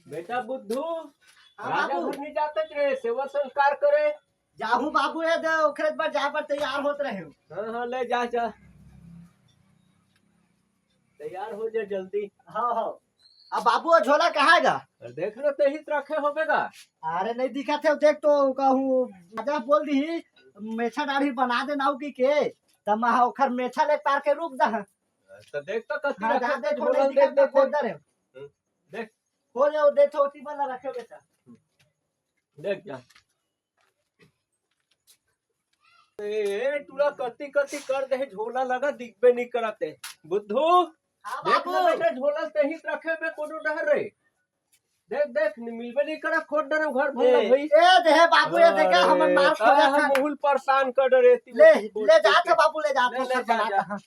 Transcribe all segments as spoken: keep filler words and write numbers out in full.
बेटा बुद्धू, हाँ राजा बाबू। घर नहीं जाते रे, सेवा संस्कार करे। जाहू बाबू, ये दे, ओखरे बर जाए बर तैयार होत रहे हो। हाँ, हाँ, ले जा, जा। तैयार हो जा जल्दी। हाँ, हाँ। अब बाबू, वो झोला कहाँ है गा? देख लो, तही रखे होबे गा। अरे, नहीं दिखा थे, देख तो कहूँ, राजा बोल दी, मेछा दाढ़ी बना दे नाऊ की के, त मैं ओखर मेछा ले तार के रुक जा। तो देख तो कति हाँ, रखे जा थे, दे, झोला खोल देख, दे, देख, खोल देख। दे रे। हम्म, देख। खोल जाओ, दे छोटी वाला रखे बेटा। देख जा। ए, टूरा कति कति कर दे, झोला लगा दिखबे नहीं करत हे। बुद्धू, हाँ, देख बाबू। ले बेटा, झोला तही रखे बे कोनो डहर रे। देख, देख, नि-, मिलबे नहीं करा, खोद डरे घर भर ए, भाई। ए, देहे बाबू, ये देखा, हमर मार ए, खोदा हम था। मुहुल परेशान कर डरे, ती ले, खोद ले खोद जात के। है बाबू, ले जात ले, है, ले सब जा, बनाता जा। है।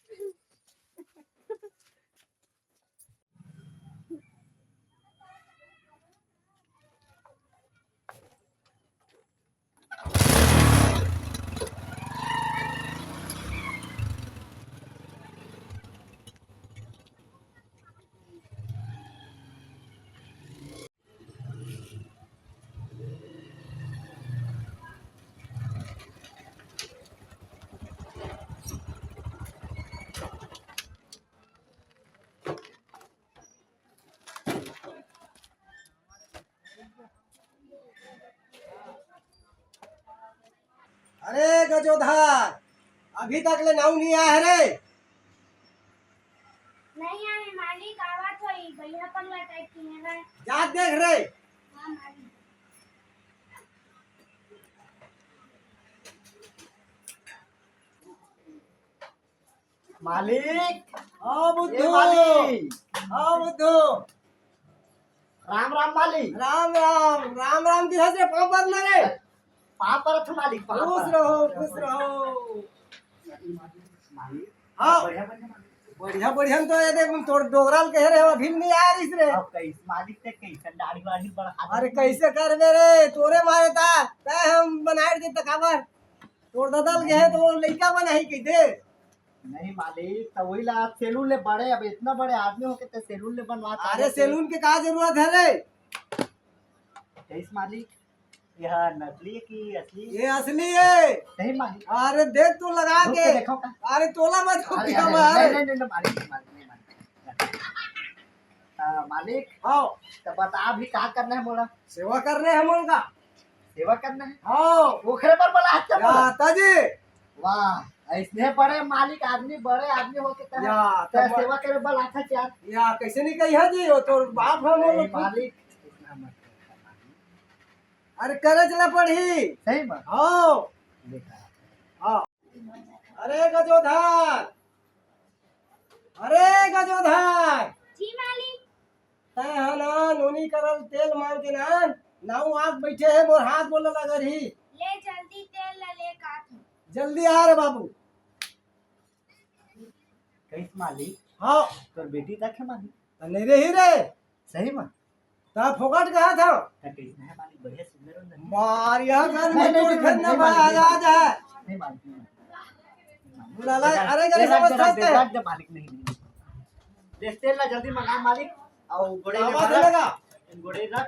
अरे गजोधर, अभी तक ले नाऊ नहीं आया है रे। नहीं आए मालिक, आवत होई, बढ़िया पगला टाइप की है भाई। जा देख रे। हाँ मालिक। मालिक। हाँ ए बुद्धू। मालिक। हाँ बुद्धू। राम राम मालिक। राम राम, राम राम की हंस रे, पाँव पर ना रे। पाँव पर था मालिक, पाँव खुश पर। रहो, खुश रहो। मालिक। हाँ। बढ़िया, बढ़िया मालिक। बढ़िया, बढ़िया तो ये देख, तोर डोगराल कहे रहे हो, अभी नहीं आ रही रे। अब कैसे मालिक ते कैसे दाढ़ी वाढ़ी बढ़ा दे। अरे कैसे करबे रे, तोरे मारे ता, तै हम बनाए दे तकाबर। तोर ददल गए तो वो लइका बना ही कह दे। नहीं मालिक, तो वही ला सैलून ले बड़े, अब इतना बड़े आदमी होके ते सैलून ले बनवा अरे सैलून के का जरूरत है रे? कैस मालिक, यह नकली है कि असली? ये असली है। नहीं मालिक। अरे देख तू लगा रुक के। के देखो का। अरे तोला मत हो अरे, गया अरे, मार। नहीं, नहीं, नहीं, नहीं, मालिक, मालिक, नहीं, मालिक। हाँ, मालिक। हाँ। तो बता अभी का करना है मोला? सेवा करना है हमन का। सेवा करना है? हाँ। ओखरे बर बोला हाथ क्या या, बोला? ताजी। वाह, ऐसने बड़े मालिक आदमी, बड़े आदमी होके तह, या, तह तब सेवा करे बर आथस यार। या, कैसे नहीं कही है जी, वो तो बाप है, वो नहीं, लोग। मालिक, इतना मत कर, मालिक। अरे करे चला पड़ी। सही बात। हाँ। देखा। हाँ। अरे गजोधर, अरे गजोधर। जी मालिक। तै हा ना नोनी करल तेल मांग के ना, नाऊ आग बैठे है, मोर हाथ बोला लगा रही। ले जल्दी तेल ला ले काट। जल्दी आ रे बाबू। कैस मालिक? हाँ। तोर बेटी तक है मालिक? नहीं रही रे। सही में? ता फोकट कहा था? ता कैसे है मालिक? बढ़िया सुंदर हो ना? मार यहाँ का नहीं, नहीं, तोड़ नहीं, खेलना नहीं, भाई, मालिक, आ जा, आ जा। नहीं, मालिक, नहीं, मालिक। बुला ला, अरे, तेल जरा रख दे, समझ रख दे, सकते हैं। रख दे, मालिक, नहीं, नहीं। ले, तेल ला जल्दी मंगा, मालिक। और गोड़े आवाज रख। लगा। गोड़े रख।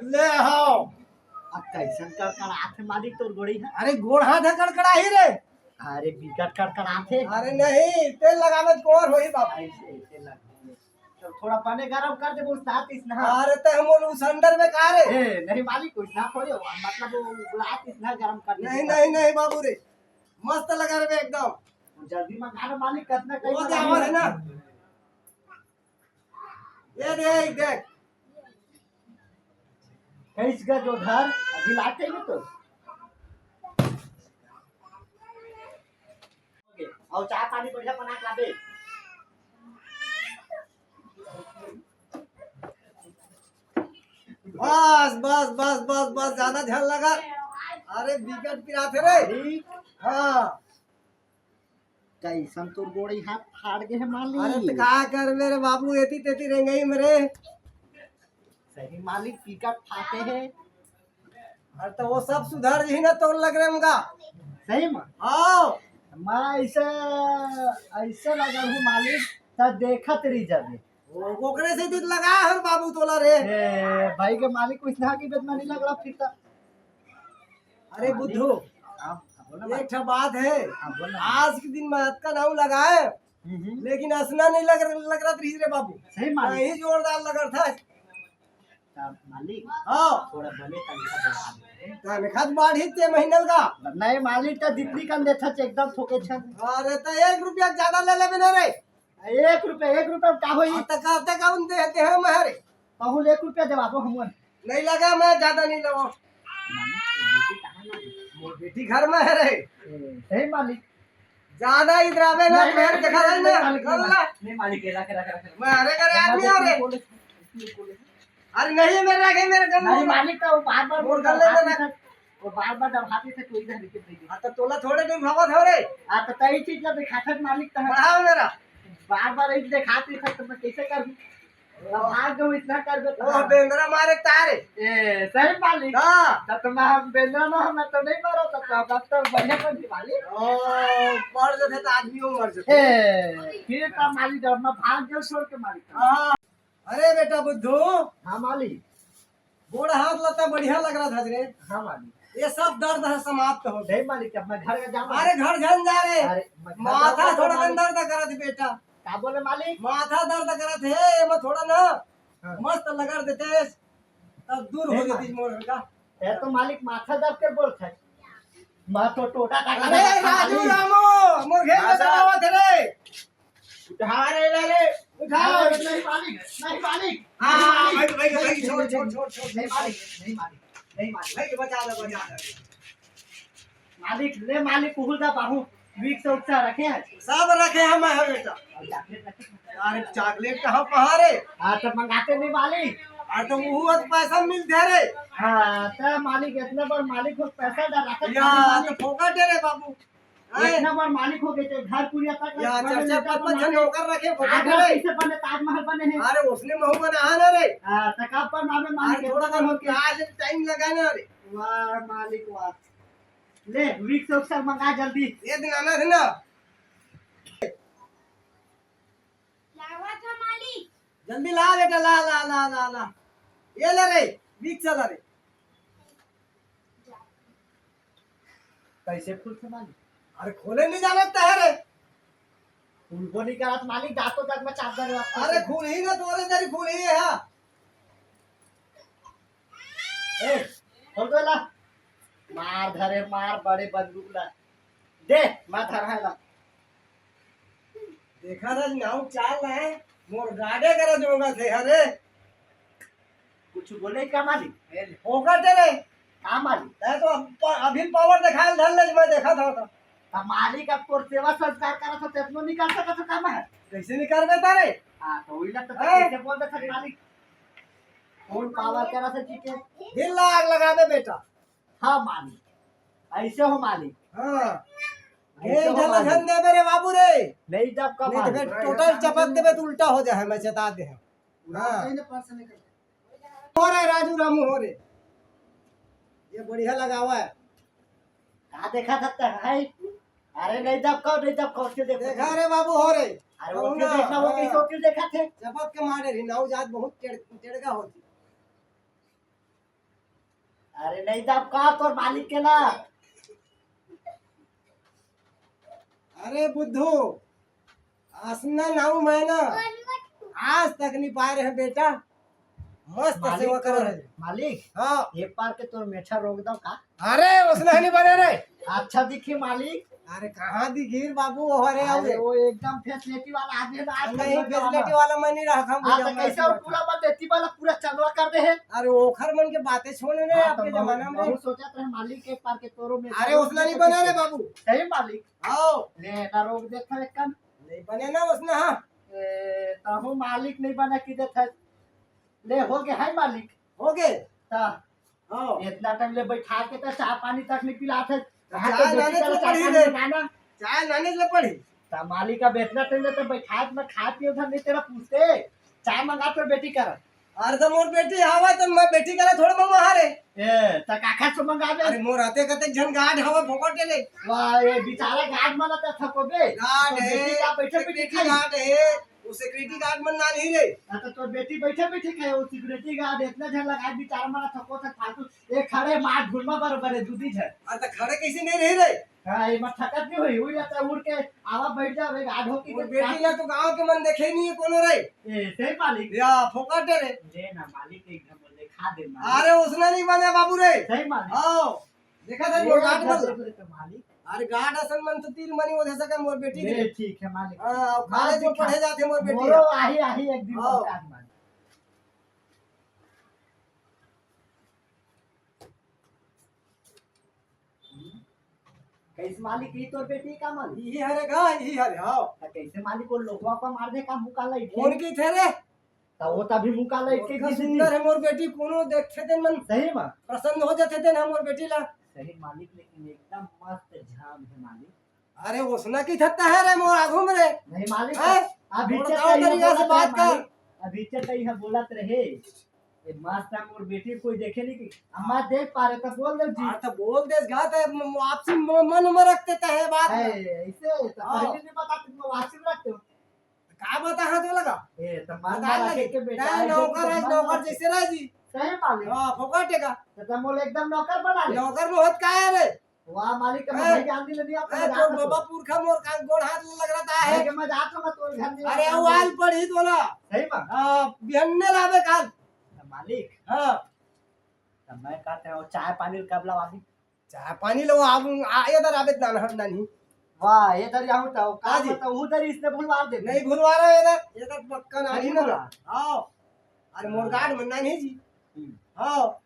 ले आओ। अब कैसन कड़कड़ाथे, मालिक, तोर गोड़ी है? अरे, गोड़ हाथ है कड़कड़ा ही रे। अरे, बिकट कड़कड़ाथे। अरे नहीं, तेल लगावे तो और होई बाबू। ऐसे, ऐसे लग। तो थोड़ा पानी गरम कर दे, वो साथ इस नहा। अरे, ते हम बोलू सैंडल में का रे? ए, नहीं मालिक, कुछ ना पड़े, मतलब वो रात इस नहा गरम कर दे। नहीं, नहीं, नहीं बाबू रे, मस्त लगा रे एकदम। जल्दी मंगा ना मालिक, कितना वो टाइम क्या लगा? आवाज है ना? ये देख, देख। कैस गजोधर, अभी लाते ही तो। और चाय पानी बढ़िया बना के लाबे। बस, बस, बस, बस, बस, ज्यादा ध्यान लगा। अरे, बिकट पिराथे रे। हाँ। कैसन तोर गोड़ी हाथ फाड़ गे है मालिक? अरे, त का करबे रे बाबू, एती तेती रेंगई में रे। सही मालिक, बिकट फाटे है। अरे, तो वो सब सुधर जही ना तोर लग रे हमका। सही में? हाँ। मैं ऐसे, ऐसे लगा हूँ मालिक, त देखत रही जाबे। ओ, ओकरे से दूध लगा हन बाबू तोला रे। ए, भाई के मालिक कुछ ना की बेदना नहीं लग रहा फिर त। अरे बुद्धू, हाँ, हाँ, बोला एक ठा बात है। हाँ, बोला। आज के दिन में अतका नाऊ लगाए, हम्म, हम्म। लेकिन असना नहीं लग, लग रहा रही रे बाबू। सही मालिक। नहीं जोरदार लग रहा था। त मालिक, हाँ। थोड़ा बने तनखा बढ़ा दे। तनखा तो बाढ़ी ते महीनल का। नहीं मालिक, त जितनी कन देथा एकदम थोके छन। अरे त एक रुपया ज्यादा ले लेबे ना रे। एक रुपया, एक रुपया का होई? आ, त का, त का उन दे, दे हम हरे। कहूँ एक रुपया देवाबो हमन। नहीं लगा, मैं ज्यादा नहीं लगा। मालिक, बेटी कहाँ ना? मोर बेटी घर में है रे। ए, सही मालिक। ज्यादा इधर आवे ना, नहीं, तो मेरे नहीं, देखा नहीं, नहीं, ना, नहीं, मालिक, नहीं, गल्ला। मालिक, नहीं, मालिक, रख, रख, रख, रख। मैं अरे करे आदमी हो रे। बोले, बोले। अरे नहीं, मेरे रखे, मेरे गल्ला नहीं, में। मालिक, तो वो बार-बार वो बोलता गल्ले में रहा रख। था, वो बार-बार जब हाथी से कोई इधर लेके दे दे। हाँ, तो तोला थोड़े दिन भावा था रे। हाँ, तो तई चीज जब दिखाते मालिक, तो बढ़ाओ मेरा। बार-बार एक दिखाते थे, तो मैं कैसे करूँ? अब भाग गयो, इतना कर दे तो। ओ, बेंदरा मारे तारे। ए, सही मालिक। हाँ। तब तो मैं, हम बेंदरा ना, मैं तो नहीं मारो, तब तो, तब तो बढ़िया कर दी मालिक। ओ, मर जथे तो आदमी वो मर जथे। ए, फिर तो मालिक, जब मैं भाग गयो छोड़ के मालिक। हाँ। अरे बेटा बुद्धू। हाँ मालिक। गोड़ हाथ लता बढ़िया लग रहा था रे। हाँ मालिक। ये सब दर्द है समाप्त हो गया। नहीं मालिक, अब मैं घर का जाऊँ। अरे घर झन जा रे। अरे, मैं घर माथा जाऊँ, थोड़ा मालिक। कन दर्द करत बेटा। का बोले मालिक? माथा दर्द करत है, ये मैं थोड़ा ना हाँ। मस्त लगा देते, तब दूर हो नहीं जाती मालिक। मोर का। ये तो मालिक माथा दर्द के बोलत है। मैं तो टोटा काट अरे राजू रामू, मोर घेर में दबावत है रे। उठा रे, ले रे, उठा। अरे, नहीं मालिक, नहीं मालिक। हाँ, हाँ, भाई, भाई, भाई, छोड़, छोड़, छोड़, छोड़, नहीं मालिक, नहीं मालिक, नहीं मालिक। भाई, बचा लो, बचा लो। मालिक, ले मालिक, कुहुल दा बाहू, वीक से उपचार रखे हैं। सब रखे हैं, मैं है बेटा। और चॉकलेट रखे हैं। अरे, चॉकलेट कहाँ, कहाँ रे? हाँ, तो मंगाते नहीं मालिक। अरे, तो वो तो पैसा मिलते रे। हाँ, तो मालिक, इतना बार मालिक को पैसा डरा के या, खाली तो मालिक। फोकट है रे बाबू। हैं? एक नंबर मालिक हो गए थे, घर पुड़िया तक या, घर चर्चा लेकर पद में बना झन के नौकर रखे, फोकट आगरा रे। कैसे बने, ताजमहल बने हैं। अरे, उसने महू बना है ना रे। हाँ, तो कब पर मामे मालिक अरे, थोड़ा इतना सा हो गया। आज टाइम लगा ना रे। वाह, मालिक, वाह। ले, वीक से उपचार मंगा जल्दी। ये दिन आना है ना। लावा था मालिक। जल्दी ला बेटा, ला, ला, ला, ला, ला। ये ले रे, वीक से ला रे। कैसे खुलथे मालिक? अरे खोले नहीं जानत है रे। खुलबो नहीं करत मालिक, दांतों तक में चाप दे रहा। अरे खुल ही ना, तोरे तेरी खुल ही है। ए, खोल दो ला। मार धरे, मार बड़े बंदूक ला। दे, मैं धरा है ला। देखा था नाव चाल रहा है, मोर गाड़े करा जोगा थे, अरे। कुछ बोले का मालिक? ए, होगा तेरे। का मालिक? तै तो अब प-, अभी पावर दिखाए धर ले, मैं देखा था तो। त मालिक अब तोर सेवा संस्कार करा था, तेतनो नहीं कर सकत था काम है। कैसे नहीं करबे तारे? हाँ, तो वही लगता हैं? कैसे बोल दे था मालिक? कौन पावर करा था ठीक है? दिल लाग लगा दे बेटा। हाँ मालिक, ऐसे हो मालिक। हाँ। ऐसे घेर हो ढला मालिक। झन देबे रे बाबू रे। नहीं जब का नहीं तो मालिक। फिर टोटल चपक देबे तो उल्टा हो जाए, मैं चेता दे। हाँ। हो रे राजू रामू हो रे। ये बढ़िया लगावा है। का देखा था है? अरे नहीं जब का, नहीं जब का, उसके देखो। देखा रे बाबू हो रे। अरे वो कहूँ क्यों ना, देखना, वो हाँ। कैसे वो क्यों देखा थे? चपक के मारे रे, नाऊ जात बहुत टेड़-, टेड़गा होती। अरे नहीं दाब का तोर मालिक के ना। अरे बुद्धू, असना नाऊ मैं ना आज तक नहीं पाए रहे बेटा। मस्त मालिक सेवा कर तोर, रहे। मालिक, हाँ। एक बार के तोर मेछा रोक दो का? अरे उसने नहीं बने रे। अच्छा दिखी मालिक। अरे कहाँ दिखी बाबू, वो हरे अरे आओगे। वो एकदम फैसिलिटी वाला आदमी है ना, आज नहीं, तक फैसिलिटी वाला मैं नहीं रहा, हम हाँ, तो बुझा कैसे मार पूरा बात एती वाला पूरा चंदवा कर दे है। अरे ओखर मन के बातें छोड़े रे, हाँ, तो आपके बहुत, जमाना में। बहुत सोचत रहे मालिक एक बार के तोरो में अरे उसने नहीं बना रे बाबू। सही मालिक। आओ। ले ना रोक देता है कन। नहीं बने ना उसने, हाँ। ए, तहु मालिक नहीं बना की देता है। ले हो गए है मालिक। हो गए। ता हाँ। इतना टाइम ले बैठा के तो चाय पानी तक नहीं पिलात है। तो कहाँ चाय तो बेटी नाने का तो चाय पड़ी पानी रे। बनाना। चाय नाने ले पड़ी। तो मालिक अब इतना टाइम ले तो बैठा के मैं खा पियो था, नहीं तेरा पूछते। चाय मंगा तो बेटी कर। अरे तो मोर बेटी हवा तो मैं बेटी करा थोड़ा मंगवा रे। ए, तो काखा से मंगा दे। अरे मोर आते कते झन गाड हवा फोकट ले। वाह, ये बेचारा गाड माना तो थको बे। गाड तो है। बेटी का बैठे एक बैठे बेटी खाई। गाड है। वो सिक्योरिटी गार्ड मन ना नहीं रे। हाँ, तो तोर बेटी बैठे बैठे खाए, वो सिक्योरिटी गार्ड इतना झन लगा, बेचारा मन थको थक फालतू। ये खड़े मार ढूंढा बरोबर है, दूधी झन। अरे तो खड़े कैसे नहीं रही रे? हाँ, ये मत थकत नहीं हुई, उड़ जाता है, उड़ के आवा बैठ जाओ, एक आध हो की और तो बेटी ला तो गांव के मन देखे नहीं है कोनो रे। ए, सही मालिक। या फोकट है रे। ले ना मालिक, एकदम बोल दे, खा दे मालिक। अरे उसने नहीं बने बाबू रे। सही मालिक। आओ। देखा था ये मोर गांठ बस बन। देख ले तो मालिक। अरे गांठ असन मन तो तीर मनी ओधे सके मोर बेटी ले, के। ठीक है मालिक। हाँ, अब हाँ, कॉलेज में देखा। पढ़े जाते मोर बेटी। मोरो आही, आही एक दिन हाँ। बता दे मालिक। कैसे मालिक, ई तोर बेटी का मालिक? यही हरे गा, यही हरे, हाँ। त कैसे मालिक, वो लोकवा पर मार दे का मुका लाई? कौन की थे रे? त वो तभी मुका लाई वो के का किसी सुंदर है मोर बेटी, कोनो देखते दिन मन सही में? प्रसन्न हो जाते दिन हम मोर बेटी ला। सही मालिक, लेकिन एकदम मस्त झाम है मालिक। अरे, उसना की थत्ता है रे मोर आगू में रे। नहीं मालिक, हैं? अभी थोड़ा चेक गाँव करिए तरीका से बोलत बात रहे कर। मालिक। अभी चेक करिए बोलत रहे। ये मस्त है मोर बेटी, कोई देखे नहीं कि अम्मा देख पा रहे तो बोल दो जी। हाँ, तो बोल दे, घात है, म-, म-, आपसी म-, मन में रख देता है बात है, में। ऐसे तो हाँ। पहले नहीं पता तुम लोग आपसी में रखते हो। का बता हाथ में लगा? ए, तो मन बता में रखे लगे। के बेटा तैं है, नौकर जो है, मन में नौकर रखे। जैसे रह जी। सही मालिक। हाँ, फोकट है का? तो तुम बोले एकदम नौकर बना ले। नौकर में होत का है रे? वाह मालिक, हम ए, भाई जान दिले नहीं आप ए, लगा तोर दो। बाबा पुरखा मोर का गोड़ हाथ लग रहा था है। भाई के मैं जात हूँ, मैं तोर घर नहीं अरे, आता वो हूँ। आल पड़ी तो ना। सही बात। हाँ, बिहन्ने लावे काल। तो मालिक। हाँ। तो मैं कहते हैं, वो चाय पानी कब लावा दी? चाय पानी लो, अब आ, इधर आवे ना, ना, नहीं। वाह, इधर जाऊँ तो, का हाँ जी। बताऊँ, उधर इसने भुलवा दे। नहीं भुलवा रहा है इधर, इधर पक्का ना नहीं नहीं ना। भुलवा। हाँ। अरे मोर गार्ड मन ना नहीं जी। हम्म। हाँ।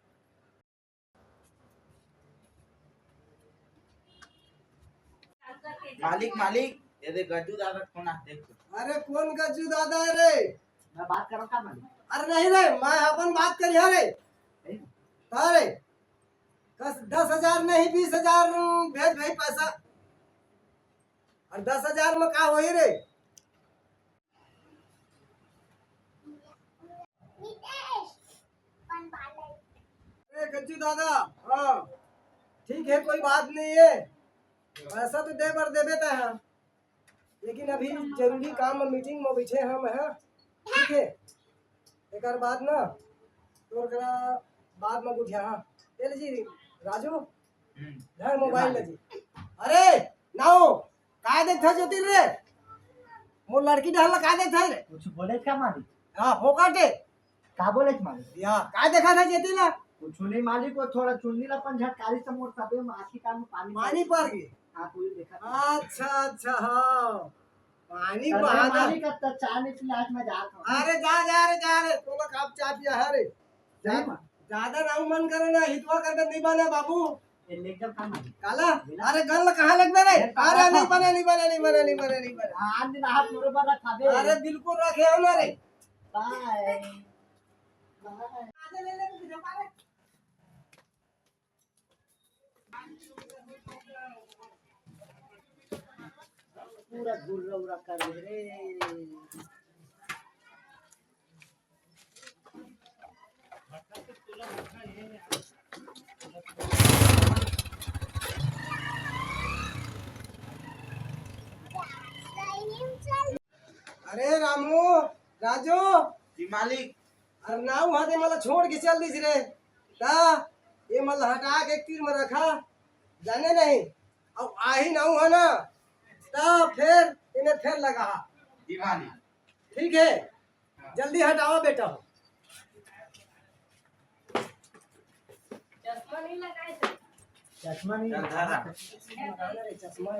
मालिक, मालिक, ये देख, गज्जू दादा के फोन आ, देख। अरे, कौन गज्जू दादा है रे? मैं बात करो का मालिक? अरे, नहीं रे, मैं अपन बात करिया रे। नहीं? अरे, दस, दस हजार नहीं, बीस हजार भेज भाई पैसा। और दस हजार में का होई रे? ए, गज्जू दादा, हाँ, ठीक है, कोई बात नहीं है, पैसा तो दे बर देबे तैं, हाँ, लेकिन अभी जरूरी काम में, मीटिंग में बैठे हैं हम, हाँ, ठीक है, एकर बाद ना तोर करा बाद में बुझिया, हाँ, ले जी राजू, हम्म। धर मोबाइल ले जी। अरे नाऊ, का देखत हस ज्योति रे? मोर लड़की डहर ला का देखत हस रे? कुछ बोले क्या मालिक? हाँ, फोकट है। का बोले मालिक? या, का देखत हस ज्योति ला? कुछ नहीं मालिक, वो थोड़ा चुन्नी ला अपन झटकारी से मोर सबे आँखी कान में पानी पानी पड़ गई। हाँ, तू ही देखा। अच्छा, अच्छा, हाँ। पानी अरे बहाना। मालिक, अब तो चाय नहीं पिला, आज मैं जात हूँ। अरे जा, जा रे, जा रे, तोला कप चाय पिया है रे। सही जा, में? ज्यादा नाऊ मन करे ना, हितवा करके नहीं बना बाबू। ये लेकर का मालिक? काला? बोला। अरे गल कहाँ लगबे रे? ये अरे कहाँ नहीं था? बना, नहीं बना, नहीं बना, नहीं बना, नहीं बना। हाँ, आज दिन हाथ बरोबर रखा दे। अरे बिल्कुल रखे हो ना रे। बाय। बाय। पूरा गुर्रा उर्रा कर दे रे। अरे रामू, राजू। जी मालिक। अरे नाऊ हा दे, मला छोड़ के चल दिस रे। ता ये मला हटा के एक तीर में रखा, जाने नहीं। अब आही नाऊ है ना, ता फिर इन्हें फिर लगा। जी मालिक। ठीक है, जल्दी हटाओ बेटा। चश्मा नहीं लगाए थे। चश्मा नहीं चल, धर। लगाया। चश्मा।